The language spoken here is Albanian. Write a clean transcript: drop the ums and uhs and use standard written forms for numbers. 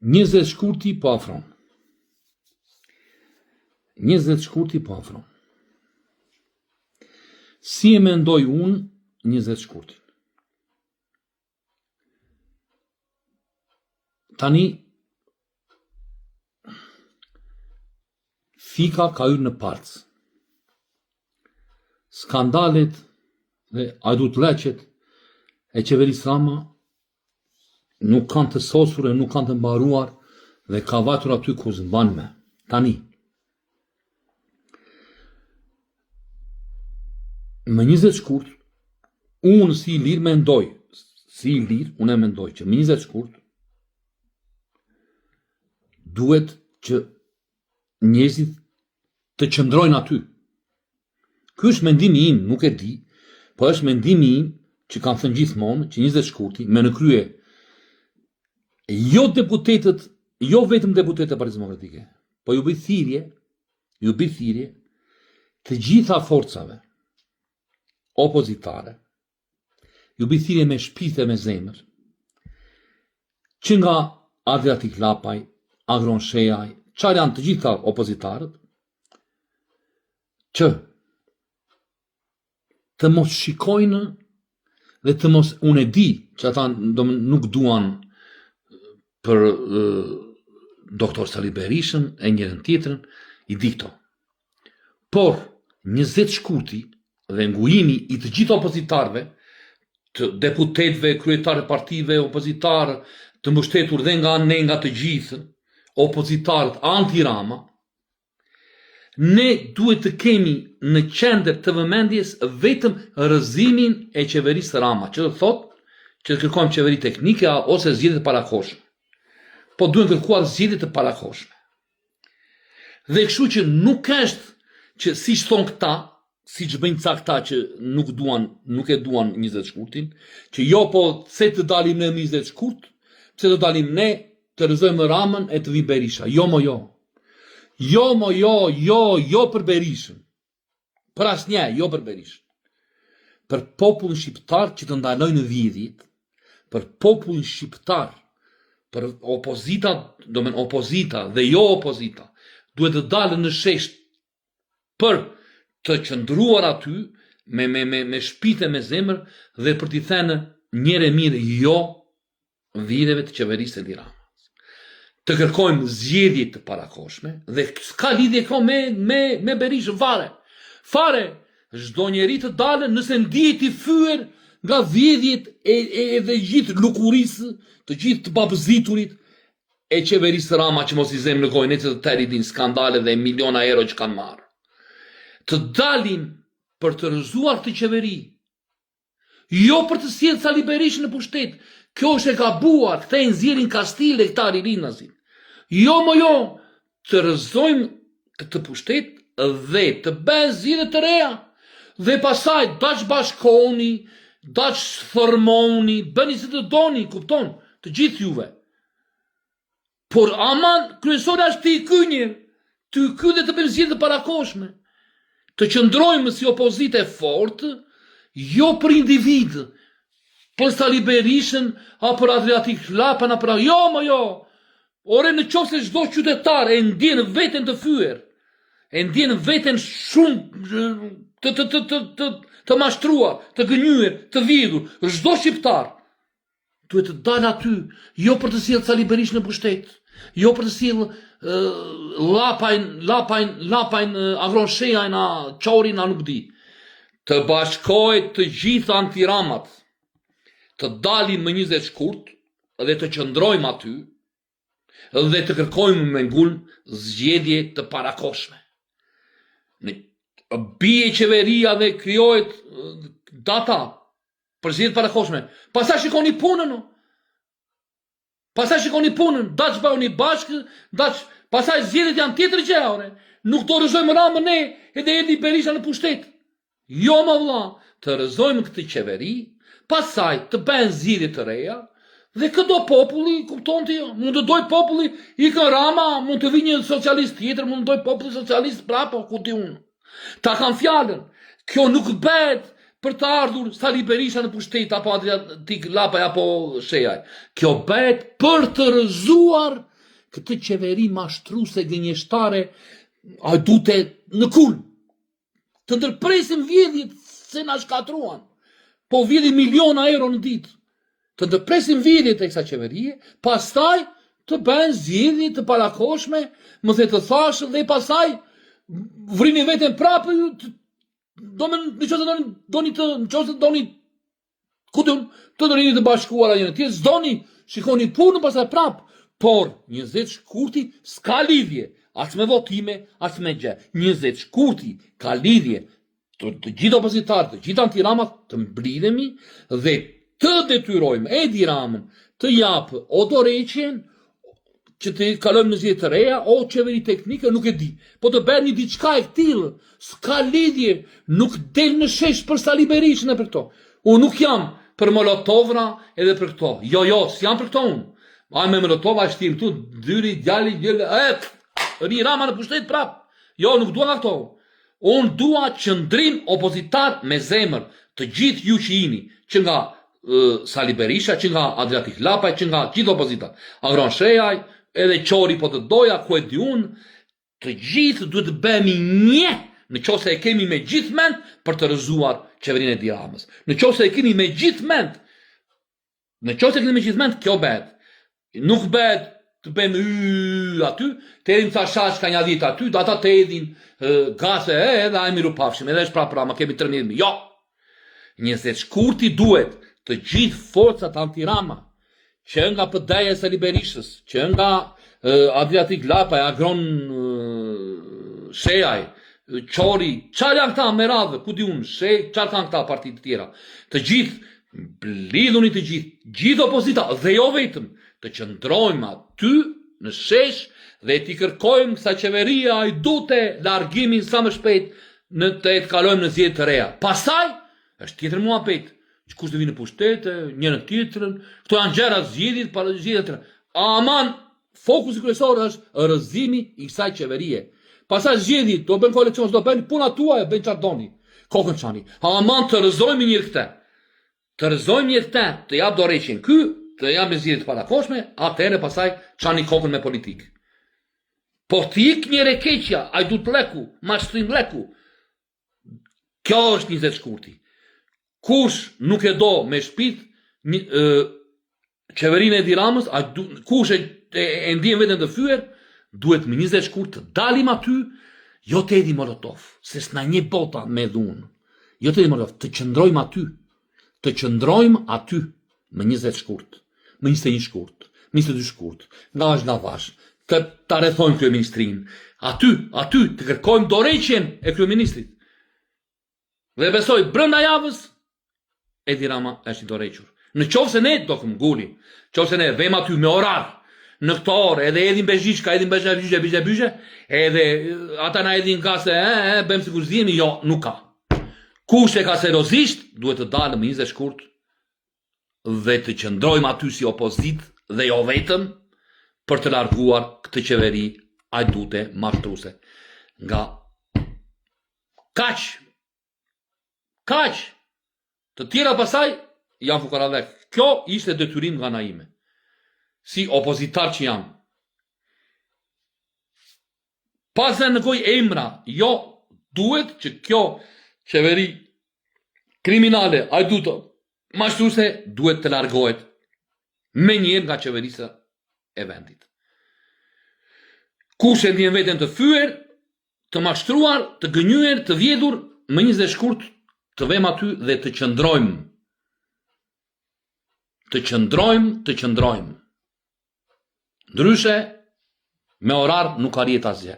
20 shkurti po afron. 20 shkurti po afron. Si e mendoj unë 20 shkurtin? Tani, thika ka hyrë në palcë. Skandalet dhe hajdutllëqet e qeverisë Rama nuk kanë të sosur e nuk kanë të mbaruar dhe ka vajtur aty ku s'mban më. Tani, më 20 shkurt, unë si Ilir mendoj, si Ilir, unë e mendoj që më 20 shkurt, duhet që njerëzit të qëndrojnë aty. Ky është mendimi im, nuk e di, po është mendimi im që kam thënë gjithmonë që 20 shkurti me në krye jo deputetët, jo vetëm deputetët e Partisë Demokratike, po ju bëj thirrje, ju bëj thirrje të gjitha forcave opozitare, ju bëj thirrje me shpirt e me zemër, që nga Adriatik Lapaj, Agron Shehaj, çfarë janë të gjitha opozitarët, që të mos shikojnë dhe të mos unë e di që ata do nuk duan për doktor Sali Berishën e njërën tjetrën, i di këto. Por, 20 shkurti dhe ngujimi i të gjithë opozitarëve, të deputetëve, kryetarë partive, opozitarë, të mbështetur dhe nga ne nga të gjithë, opozitarët anti-Rama, Ne duhet të kemi në qendër të vëmendjes vetëm rrëzimin e qeverisë Rama, që do të thotë që të kërkojmë qeveri teknike ose zgjedhje të parakohshme. Po duhen kërkuar zgjedhje të parakohshme. Dhe kështu që nuk është që siç thonë këta, siç bëjnë ca këta që nuk duan, nuk e duan 20 shkurtin, që jo po pse të dalim ne 20 shkurt, pse të dalim ne të rrëzojmë Ramën e të vijë Berisha. Jo mo jo. Jo mo jo, jo, jo për Berishën. Për asnjë, jo për Berishën. Për popullin shqiptar që të ndalojnë vjedhjet, për popullin shqiptar, për opozita, domethënë opozita dhe jo opozita, duhet të dalë në shesh për të qëndruar aty me me me me shpirt e me zemër dhe për t'i thënë njëherë e mirë jo vjedhjeve të qeverisë Edi Rama. Të kërkojmë zgjedhje të parakohshme dhe s'ka lidhje kjo me me me Berishën fare. Fare çdo njeri të dalë nëse ndihet i fyer nga vjedhjet e e, e dhe gjithë lukurisë, të gjithë të babëziturit e qeverisë Rama që mos i zëmë në gojë ne që të tërë i din skandale dhe miliona euro që kanë marrë. Të dalim për të rrëzuar këtë qeveri, jo për të sjellë Sali Berishën në pushtet. Kjo është e gabuar, këta e nxjerrin kastile këta rilindasit. Jo mo jo, të rrëzojmë këtë pushtet dhe të bëhen zgjedhje të reja. Dhe pastaj daç bashkoni, daç formoni, bëni si të doni, kupton? Të gjithë juve. Por aman, kryesorja është të iky një, të iky dhe të bëjmë zgjedhje të parakohshme. Të qëndrojmë si opozitë e fortë, jo për individë, për Sali Berishën, a për Adriatik Lapajn, a për... Jo, mo jo! Ore, në qoftë se çdo qytetar e ndjen veten të fyer, e ndjen veten shumë të, të, të, të, të, të mashtruar, të gënjyer, të vjedhur, çdo shqiptar, Duhet të dalë aty, jo për të sjellë Sali Berishën në pushtet, jo për të sjellë Lapajn, Lapajn, Lapajn, Agron Shehajn, a Qorin, a nuk di. Të bashkohet të gjithë antiramat, të dalim më 20 shkurt dhe të qëndrojmë aty dhe të kërkojmë me ngulm zgjedhje të parakohshme. Në bie qeveria dhe krijohet data Për zgjedhje të parakohshme. Pastaj shikoni punën. No. Pastaj shikoni punën, daç bëhuni bashkë, daç pastaj zgjedhjet janë tjetër gjë, ore. Nuk do rrëzojmë Ramën ne, edhe erdhi Berisha në pushtet. Jo mo vlla, të rrëzojmë këtë qeveri, pastaj të bëhen zgjedhje të reja, dhe kë do populli, kupton ti jo? Mund të dojë populli, ikën Rama, mund të vijë një socialist tjetër, mund të dojë populli socialist prapë, ku di unë. Ta kam fjalën, kjo nuk bëhet për të ardhur Sali Berisha në pushtet apo Adriatik Lapaj apo Shehaj. Kjo bëhet për të rrëzuar Këtë qeveri mashtruse gënjeshtare hajdute në kulm. Të ndërpresim vjedhjet se na shkatërruan. Po vjedhin miliona euro në ditë. Të ndërpresim vjedhjet e kësaj qeverie, pastaj të bëhen zgjedhje të parakohshme, më the të thashë dhe pastaj vrini veten prapë ju do më në qoftë se doni doni të në qoftë se doni ku të të doni të bashkuara njëra tjetrën, s'doni shikoni punën pastaj prapë, por 20 shkurti s'ka lidhje, as me votime, as me gjë. 20 shkurti ka lidhje të, të gjithë opozitarët, të gjithë antiramat të mblidhemi dhe të detyrojmë Edi Ramën të japë o dorëheqjen që të kalojmë në zgjedhje të reja o qeveri teknike, nuk e di. Po të bëhet një diçka e tillë, s'ka lidhje, nuk del në shesh për Sali Berishën e për këto. Unë nuk jam për molotovra edhe për këto. Jo, jo, s'jam për këto unë. Ai me molotov, ai shtim këtu, dyri, djali, djali, e, ri Rama në pushtet prap. Jo, nuk dua nga këto. Unë dua qëndrim opozitar me zemër, të gjithë ju që jini, që nga Sali Berisha, që nga Adriatik Lapaj, që nga gjithë opozita, Agron Shehaj, edhe Qori po të doja, ku e di unë, të gjithë duhet të bëhemi një, në qoftë se e kemi me gjithë mend për të rrëzuar qeverinë e Edi Ramës. Në qoftë se e kemi me gjithë mend Në qoftë se keni me gjithë mend, kjo bëhet. Nuk bëhet të bëjmë y aty, të hedhim ca shashka një ditë aty, do ata të hedhin gase e edhe ai mirupafshim, edhe është prapë Rama, kemi 13.000. Jo. 20 shkurti duhet të gjithë forcat antirama, që nga PD-ja e Sali Berishës, që nga Adriatik Lapaj, Agron Shehaj, Qori, çfarë janë këta me radhë, ku di unë, Shehaj, çfarë kanë këta parti të tjera. Të gjithë Mblidhuni të gjithë, gjithë opozita dhe jo vetëm, të qëndrojmë aty në shesh dhe t'i kërkojmë kësaj qeverie hajdute largimin sa më shpejt në të të kalojmë në zgjedhje të reja. Pastaj është tjetër muhabet, që kush të vinë në pushtet, njërën tjetrën, këto janë gjëra zgjedhjet, para zgjedhjet të Aman, fokusi kryesor është rrëzimi i kësaj qeverie. Pastaj zgjedhjet, do bën koalicion, do bën puna tuaj, bën çfarë doni. Kokën çani. Aman të rrëzojmë një këtë. Të rrëzojmë një këtë, të jap dorëheqjen ky, të jap me zgjedhje të parakohshme, atëherë pastaj çani kokën me politikë. Po të ik njëherë e keqja, hajdutllëku, mashtrimllëku. Kjo është 20 shkurti. Kush nuk e do me shpirt një, e, qeverinë e Edi Ramës, a du, kush e, e, e ndjen veten të fyer, duhet më 20 shkurt të dalim aty, jo të hedhim molotov, se s'na njeh bota me dhunë. Jo të hedhim molotov, të qëndrojmë aty. Të qëndrojmë aty më 20 shkurt, më 21 shkurt, më 22 shkurt, nga është nga vash, të ta rrethojmë kryeministrinë. Aty, aty të kërkojmë dorëheqjen e kryeministrit. Dhe besoj brenda javës Edi Rama është i dorëhequr. Në qoftë se ne do këmbëngulim, qoftë se ne vem aty me orar, në këtë orë edhe hedhim bezhiçka, hedhim bezha byzhe, byzhe, byzhe, edhe ata na hedhin gase, e, e, bëjmë sikur zihemi, jo, nuk ka. Kush e ka seriozisht, duhet të dalë më 20 shkurt dhe të qëndrojmë aty si opozitë dhe jo vetëm për të larguar këtë qeveri hajdute mashtruse. Nga kaq Kaq! Të tjera pastaj janë fukarallëk. Kjo ishte detyrim nga ana ime. Si opozitar që jam. Pa zënë në gojë emra, jo, duhet që kjo qeveri kriminale, hajdute, mashtruse, duhet të largohet menjëherë nga qeverisja e vendit. Kush e ndjen veten të fyer, Të mashtruar, të gënjyer, të vjedhur, më 20 shkurt të vem aty dhe të qëndrojmë. Të qëndrojmë, të qëndrojmë. Ndryshe, me orar nuk arrihet asgjë.